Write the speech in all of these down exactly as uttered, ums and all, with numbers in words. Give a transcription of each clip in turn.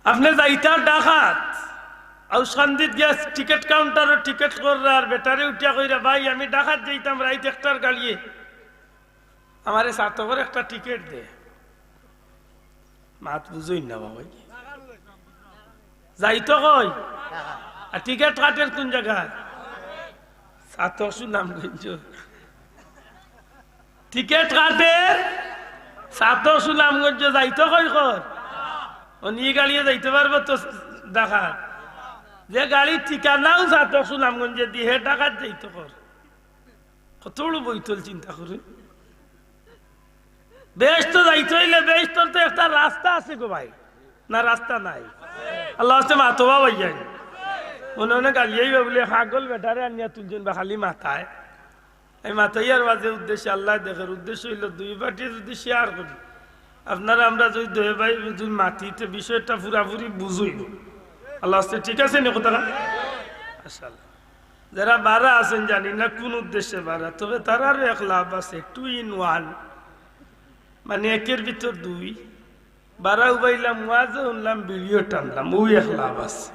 আপনে যাইতা ঢাকাত, আউসকান্দিত গিয়া টিকিট কাউন্টারো টিকিট কররা আর বেটারে উঠিয়া কইরা, "ভাই, আমি ঢাকাত যাইতাম রাইত একটার গাড়িয়ে, আমারে ছাতকর একটা টিকিট দে।" মাত বুঝইন না বাবা। যাইতো কই? আর টিকিট কাটের কোন জাগাত? ছাতক সুনামগঞ্জ। টিকিট কাটের ছাতক সুনামগঞ্জ, যাইতো কই কর? অনি গাড়িয়ে যাইতো পারবো তো ঢাকাত? যে গাড়ির ঠিকানাও ছাতক সুনামগঞ্জে দি, হে ঢাকাত যাইতো কর? কত বড় বৈতল চিন্তা করইন। বেহেস্তো যাইতে অইলে বেহেস্তর তো একটা রাস্তা আছে গো ভাই, না রাস্তা নাই? আল্লার ওয়াস্তে মাতো বা ভাইয়াইন। মনে মনে গালিয়াইবা বুলে, "পাগল বেটারে আনিয়া তুলছইন বা খালি মাতায়।" এই মাতাইয়ার বাদে উদ্দেশ্যে আল্লায় দেখের, উদ্দেশ্য অইলো দুই পার্টি যুদি শেয়ার করি, আপনারা আমরা যুদি দুই ভাই যুদি মাতি, তে বিষয়টা পুরাপুরি বুঝইবো। আল্লার ওয়াস্তে ঠিক আছে নি কথাটা? মাশাআল্লাহ। যারা বারা আছইন, জানি না কোন উদ্দেশ্যে বারা, তবে তারারও এক লাভ আছে, টু ইন ওয়ান। মানে একের ভিতর দুই। বারা উবাইলাম, ওয়াজও হুনলাম, বিড়িও টানলাম, অউ এক লাভ আছে।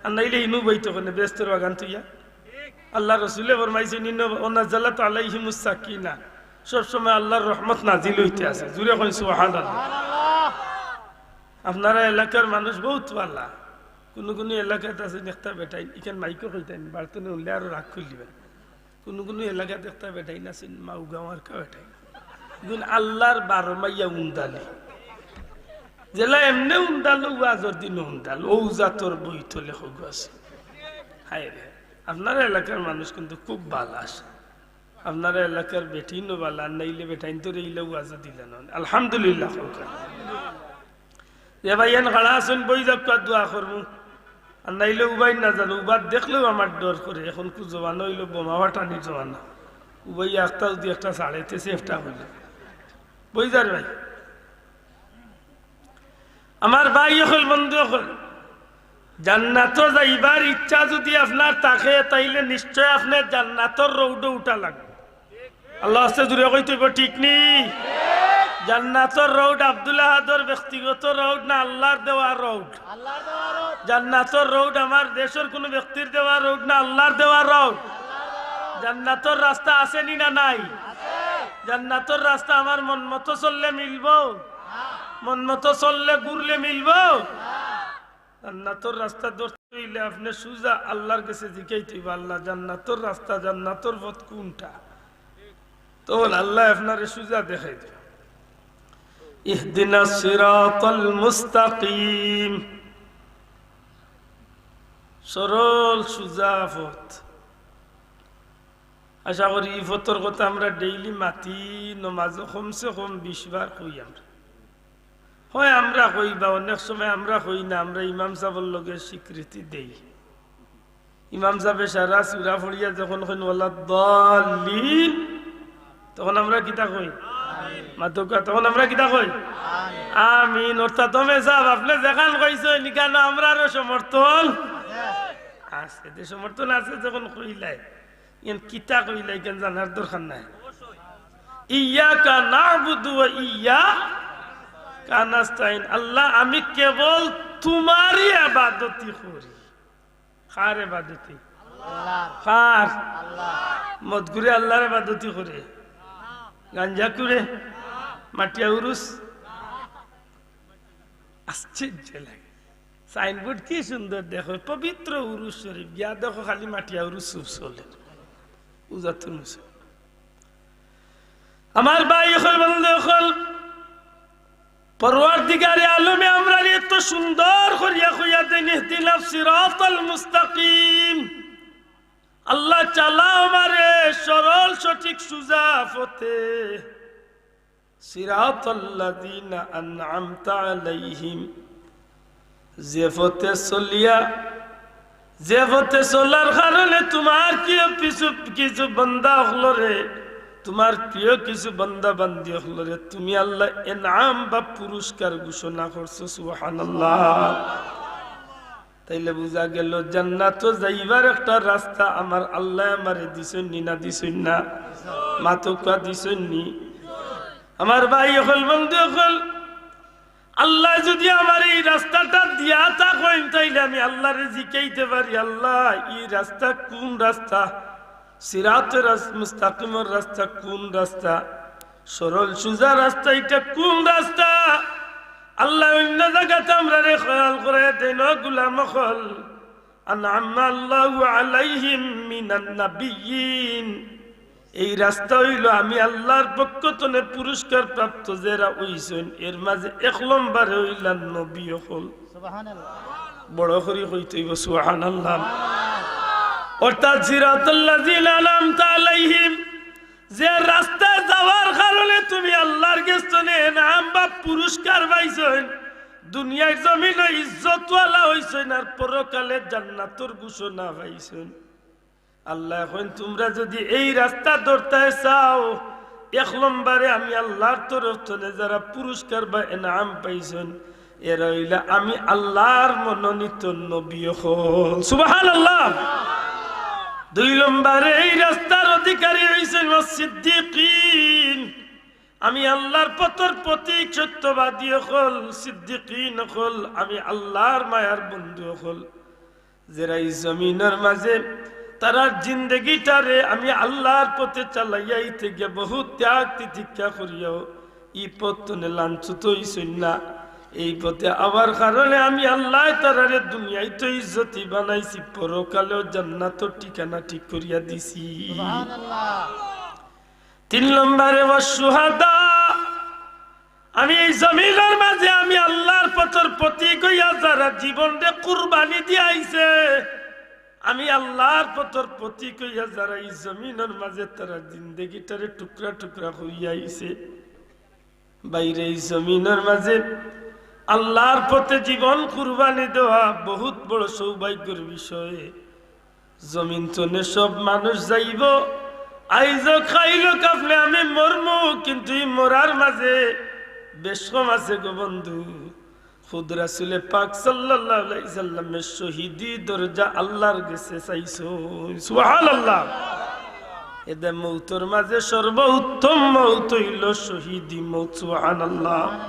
আর নাইলে ইনু বইতো কেনে বেহেস্তর বাগান থইয়া? আল্লার রসুলে ফরমাইছইন, "ইন্না ওয়া নাজালাত আলাইহিমুস সাকিনা।" সব সময় আল্লার রহমত নাজিল অইতে আছে। জুরে কইন সুবহানাল্লাহ। আপনারা এলাকার মানুষ বউত ভালা। কুনু কুনু এলাকাত আছইন একটা বেটাইন, ইখান মাইকো কইতাইন, বাড়িত হুনলে আরো রাগ করিলিবা। কুনু কুনু এলাকাত একটা বেটাইন আছইন, মাউগা মার্কা বেটাইন। ইগুন আল্লার বারো মাইয়া উন্দালি। যেলা এমনে উন্দালো, ওয়াজর দিন উন্দালো, অউ জাতর বইতলে হগু আছে। হায় রে, আপনারা এলাকার মানুষ কিন্তু খুব ভালা আছে। আপনারা এলাকার বেটিনও ভালা, আর নাইলে বেটাইন তো রেইলা ওয়াজও দিলা না। আলহামদুলিল্লাহ কউক্কা। যে ভাইয়াইন খাড়া আছইন, বই যাউক্কা, দোয়া করমু। আর নাইলে উবাই না জানো, উবাত দেখলেও আমার ডর করে। এখন কু জমানা অইলো বোমা ফাটানির জমানা। উবাই একটা যুদি একটা ছাড়ে, তে সেফটা অইলো। বই যার ভাই। আমার ভাই অকল, বন্ধু অকল, জান্নাতো যাইবার ইচ্ছা যুদি আপনার থাকে, তাইলে নিশ্চয় আপনে জান্নাতর রোডো উঠা লাগবো। আল্লার ওয়াস্তে জুরে কইতে অইবো, ঠিক নি? জান্নাতর রোড আব্দুল আহাদর ব্যক্তিগত রোড না আল্লার দেওয়া রোড? জান্নাতর রোড আমার দেশর কুনু ব্যক্তির দেওয়া রোড না আল্লার দেওয়া রোড? জান্নাতর রাস্তা আছে নি না নাই? জান্নাতর রাস্তা আমার মন মতো চললে মিলবো? মন মতো চললে ঘুরলে মিলবো? জান্নাতর রাস্তা ধরতে অইলে আপনে সুজা আল্লার গেছে জিকাইতে অইবো, "আল্লা, জান্নাতর রাস্তা, জান্নাতর পথ কুনটা?" তখন আল্লায় আপনারে সুজা দেখাই দিবা। ইহদিনাস সিরাতাল মুস্তাকিম, সরল সুজা পথ। আশা করি ই পথর কথা আমরা ডেইলি মাতি, নমাজো কমসে কম বিশ বার কই আমরা। হয় আমরা কই বা অনেক সময় আমরা কই না, আমরা ইমাম সাবর লগে স্বীকৃতি দেই। ইমাম সাবে সারা সুরা পড়িয়া যখন কইন "ওয়ালাদ দাল্লিন", তখন আমরা কিতা কই? মাতউক্কা, তখন আমরা কিতা কই? আমিন। অর্থাৎ তবে সাব, আপনে যেখান কইছইন, ইখানো আমরারও সমর্থন আছে। যে সমর্থন আছে যখন কইলাই, ইখান কিতা কইলা, ইখান জানার দরকার নাই। ইয়াকা না'বুদু ওয়া ইয়াকা নাস্তাইন। আল্লা, আমি কেবল তুমারই ইবাদতি করি। কার ইবাদতি? আল্লার। কার? আল্লার। মদখুরে আল্লার ইবাদতি করে? গাঞ্জাখুরে? মাটিয়া উরুস? আশ্চর্য লাগে। সাইনবোর্ড কি সুন্দর দেখো, পবিত্র উরুস শরীফ, গিয়া দেখো খালি মাটিয়া উরুস চলে। উজাতুল মুসলিম। আমার ভাই অকল, বন্ধু অকল, পরওয়ারদিগারে আলমে আমরারে এত সুন্দর করিয়া কইয়া দেইন, "ইহদিনাস সিরাতাল মুস্তাকিম।" আল্লা, চালাও আমারে সরল সঠিক সুজা পথে। সিরাতাল্লাযীনা আনআমতা আলাইহিম, যে পথে চলিয়া, যে পথে চলার কারণে তুমার প্রিয় কিছু, কিছু বান্দা অকলরে, তুমার প্রিয় কিছু বান্দা বান্দি অকলরে তুমি আল্লা এনাম বা পুরস্কার ঘোষণা করছো। সুবহানাল্লাহ। তাইলে বুঝা গেল জান্নাতো যাইবার একটা রাস্তা আমার আল্লায় আমারে দিছইন নি না দিছইন না? মাতউক্কা দিছইন নি? আমার ভাই অকল, বন্ধু অকল, আল্লায় যুদি আমারে ই রাস্তাটা দিয়া তাইলে আমি আল্লাহরে জিকাইতে পারি, "আল্লাহ, ই রাস্তা কুন রাস্তা? সিরাতে রাস-, মুস্তাকিমর রাস্তা কুন রাস্তা? সরল সুজা রাস্তা ইটা কুন রাস্তা?" আল্লায় অইন্য জাগাত আমরারে খেয়াল করাইয়া দেইন, "ও গুলাম অকল, আনআমা আল্লাহু আলাইহিম মিনান নাবিয়্যিন।" এই রাস্তা অইলো আমি আল্লাহর পক্ষ তনে পুরস্কার প্রাপ্ত যেরা অইছইন, এর মাঝে এক নম্বরে অইলা নবী অকল। সুবহানাল্লাহ। বড় করি কইতে অইবো সুবহানাল্লাহ। অর্থাৎ সিরাতাল্লাযিনা আনআমতা আলাইহিম, যে রাস্তায় যাওয়ার কারণে তুমি আল্লাহর গেছ তনে এনাম বা পুরস্কার পাইছইন, দুনিয়ার জমিনো ইজ্জতওয়ালা অইছইন, আর পরকালে জান্নাতর ঘোষণা পাইছইন। আল্লায় কইন, তুমরা যুদি এই রাস্তা ধরতায় চাও, এক নম্বরে আমি আল্লাহর তরফ তনে যেরা পুরস্কার বা এনাম পাইছইন, এরা অইলা আমি আল্লাহর মনোনীত নবী অকল। সুবহানাল্লাহ। দুই নম্বরে এই রাস্তার অধিকারী অইছইন সিদ্দিকিন। আমি আল্লাহর পথর পথিক সত্যবাদী অকল, সিদ্দিকিন অকল, আমি আল্লাহর মায়ার বন্ধু অকল। যেরা ই জমিনর মাঝে তারার জিন্দেগিটারে আমি আল্লাহর পথে চালাইয়া ইতে গিয়া বহুত ত্যাগ তিতিক্ষা করিয়াও ই পথ তনে লাঞ্ছিত অইছইন না। এই পথে আওয়ার কারণে আমি আল্লায় তারারে দুনিয়াইত ইজ্জতি বানাইছি, পরকালেও জান্নাতর ঠিকানা ঠিক করিয়া দিছি। সুবহানাল্লাহ। তিন নম্বরে ওয়াশ শুহাদা, আমি এই জমিনর মাঝে আমি আল্লাহর পথর পথিক অইয়া যেরা জীবনরে কুরবানি দিয়া আইছে, আমি আল্লাহর পথর পথিক অইয়া যেরা ই জমিনর মাঝে তারার জিন্দেগিটারে টুকরা টুকরা করিয়া আইছে। ভাইরে, ই জমিনর মাঝে আল্লাহর পথে জীবন কুরবানি দেওয়া বহুত বড় সৌভাগ্যর বিষয়। জমিন তনে সব মানুষ যাইবো, আইজ অউক কাইল অউক আপনে আমি মরমু, কিন্তু ই মরার মাঝে বেশ কম আছে গো বন্ধু। খুদ রাসুলে পাক সাল্লাল্লাহু আলাইহি সাল্লামে শহীদি দরজা আল্লাহর গেছে চাইছইন। সুবহানাল্লাহ। এদে মউতর মাঝে সর্বোত্তম মউত অইলো শহীদি মউত। সুবহানাল্লাহ।